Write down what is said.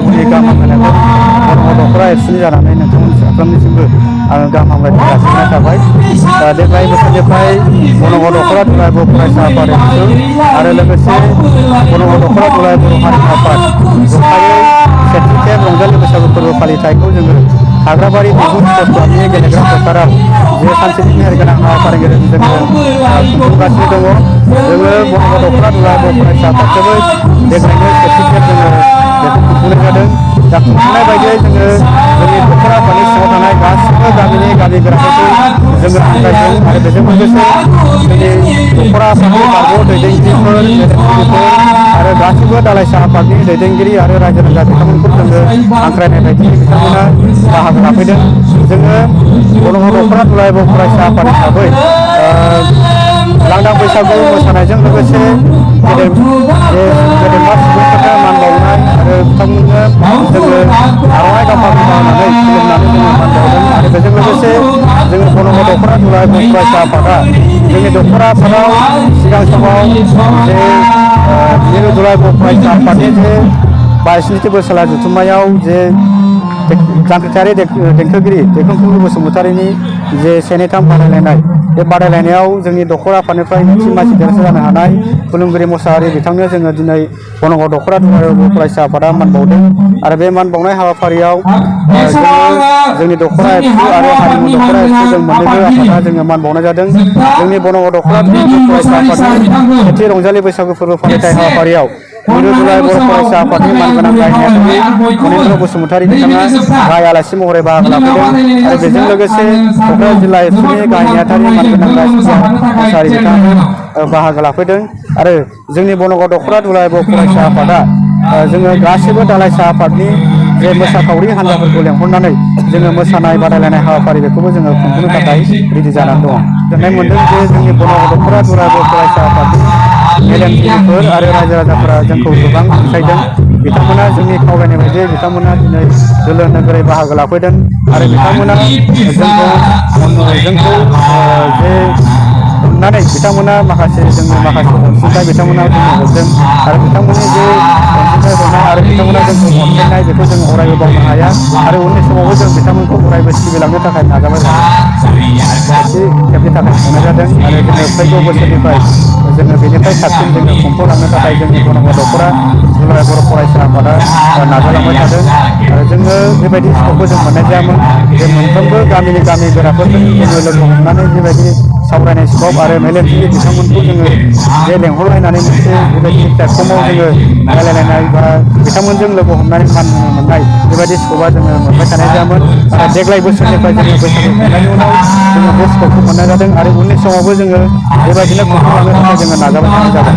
बैसागुनि गाहाम हामलायनायखौ बर' दख'रा एबसुनि जानानै नोंथांमोन साफ्रोमनिसिमबो आङो गाहाम हामलायनाय जासिनाय थाबाय। देग्लाय बोसोरनिफ्राय बर' दख'रा दुलाराय बर' फरायसा आफाद एबसु आरो लोगोसे बर' दख'रा दुलाराय बर' हारिमु आफाद जथायै सेथि खेब रंजालि बैसागु फोरबो फालिथायखौ जोङो हाग्राबारि बिहुर स्पर्टसनि गेलेग्रा फोथाराव जे सानसेनि मेहेरगोनां हाबाफारिनि गेजेरजों जोङो खुंफुंगासिनो दङ। जोङो बर' दख'रा दुलाराय बर' फरायसा आफादखौबो देग्लायनो सेथि खेब जोङो बेखौ खुंफुंनाय जादों। दा खुंफुंनाय बायदियै जोङो जोंनि दख'रा आफादनि सिङाव थानाय गासिबो गामिनि गामि गोराफोरखौ जोङो हांख्रायदों आरो बेजों लोगोसे जोंनि दख'रा आफादनि बारग' दैदेनगिरिफोर मेलेमजिबिफोर आरो गासिबो दालाइसा आफादनि दैदेनगिरि आरो रायजो राजा बिथांमोनखौ जोङो हांख्रायनाय बायदि बिथांमोना बाहागो लाफैदों। जोङो बर' दख'रा दुलाराय बर' फरायसा आफाद हिसाबै लांदां बैसागु मोसानायजों लोगोसे गेदेमा सुबुंफोरनो मान बावनाय आरो बिथांमोननो जोङो आर'नाइ गांफा होनानै खुलुमनानै जोङो मान बावदों आरो बेजों लोगोसे जोङो बर' दख'रा दुलाराय बर' फरायसा आफादा जोंनि दख'रा आफादाव सिगां समाव जे मिरु दुलाराय बर' फरायसा आफादनि जे 22थि बोसोरला जथुम्मायाव जे जांख्रिथायारि देंखोगिरि दैखांफुंलु बसुमतारिनि जे सेनेथाम बादायलायनाय बे बादायलायनायाव जोंनि दख'रा आफादनिफ्राय मोनसे मानसि देरहासार जानो हानाय खुलुमगिरि मोसाहारि बिथांनो जोङो दिनै बनग दख'रा दुलाराय बर' फरायसा आफादा मान बावदों आरो बे मान बावनाय हाबाफारियाव जोङो जोंनि दख'रा एबसु आरो हारिमु दख'रा एबसु जों मोननैबो आफादा जोङो मान बावनाय जादों। जोंनि बनग दख'रा फरायसा आफादनि सेथि रंजालि बैसागु फोरबो फालिथाय हाबाफारियाव मिरु दुलाराय बर' फरायसा आफादनि मानगोनां गाहाय नेहाथारि मनिन्द्र बसुमतारि बिथाङा गाहाय आलासि महरै बाहागो लाफैदों आरो बेजों लोगोसे क'क्राझार जिल्ला एबसुनि गाहाय नेहाथारि मानगोनां रायसुंसार मोसाहारि बिथाङा बाहागो लाफैदों आरो जोंनि बनग दख'रा दुलाराय बर' फरायसा आफादा जोङो गासैबो दालाइसा आफादनि जे मोसाखावरि हान्जाफोरखौ लेंहरनानै जोङो मोसानाय बादायलायनाय हाबाफारि बेखौबो जोङो खुंफुंनो थाखाय रेडि जानानै दङ। गोजोननाय मोनदों जे जोंनि बनग दख'रा दुलाराय बर' फरायसा आफादनि मेलेमजिबिफोर आरो रायजो राजाफोरा जोंखौ गोबां अनसायदों। बिथांमोना जोंनि खावलायनाय बायदि बिथांमोना दिनै दोलो नोगोरै बाहागो लाफैदों आरो बिथांमोना जोंखौ जे अननानै बिथांमोना माखासे जोंनो माखासे अनसुंथाइ बिथांमोना जोंनो हरदों आरो बिथांमोननि जे अनसुंथाइ हरनाय आरो बिथांमोना जोंखौ अनसायनाय बेखौ जों अरायबो बावनो हाया आरो उननि समावबो जों बिथांमोनखौ अरायबो सिबिलांनो थाखाय नाजाबाय थागोन। सेथि खेबनि थाखाय खुंनाय जादों आरो जोङो फैगौ बोसोरनिफ्राय जोङो बेनिफ्राय साबसिन जोङो खुंफुंलांनो थाखाय जोंनि बनग दख'रा दुलाराय बर' फरायसा आफादा नाजालांबाय थादों आरो जोङो बेबायदि स्कपखौ जों मोननाय जायामोन जे मोनफ्रोमबो गामिनि गामि गोराफोरजों जोङो लोगो हमनानै बेबायदि सावरायनाय स्कप आरो मेलेमजिबि बिथांमोनखौ जोङो जे लेंहरलायनानै मोनसे बेबायदि प्लेटफर्माव जोङो रायलायलायनाय बा बिथांमोनजों लोगो हमनानै मान होनो मोननाय बेबायदि स्कपा जोङो मोनबाय थानाय जायामोन। नाथाय देग्लाय बोसोरनिफ्राय जोङो बैसागु खुंनायनि उनाव जोङो बे स्कपखौ मोननाय जादों आरो उननि समावबो जोङो बेबायदिनो खुंफुंलांनो थाखाय जोङो नाजाबाय थानाय जागोन।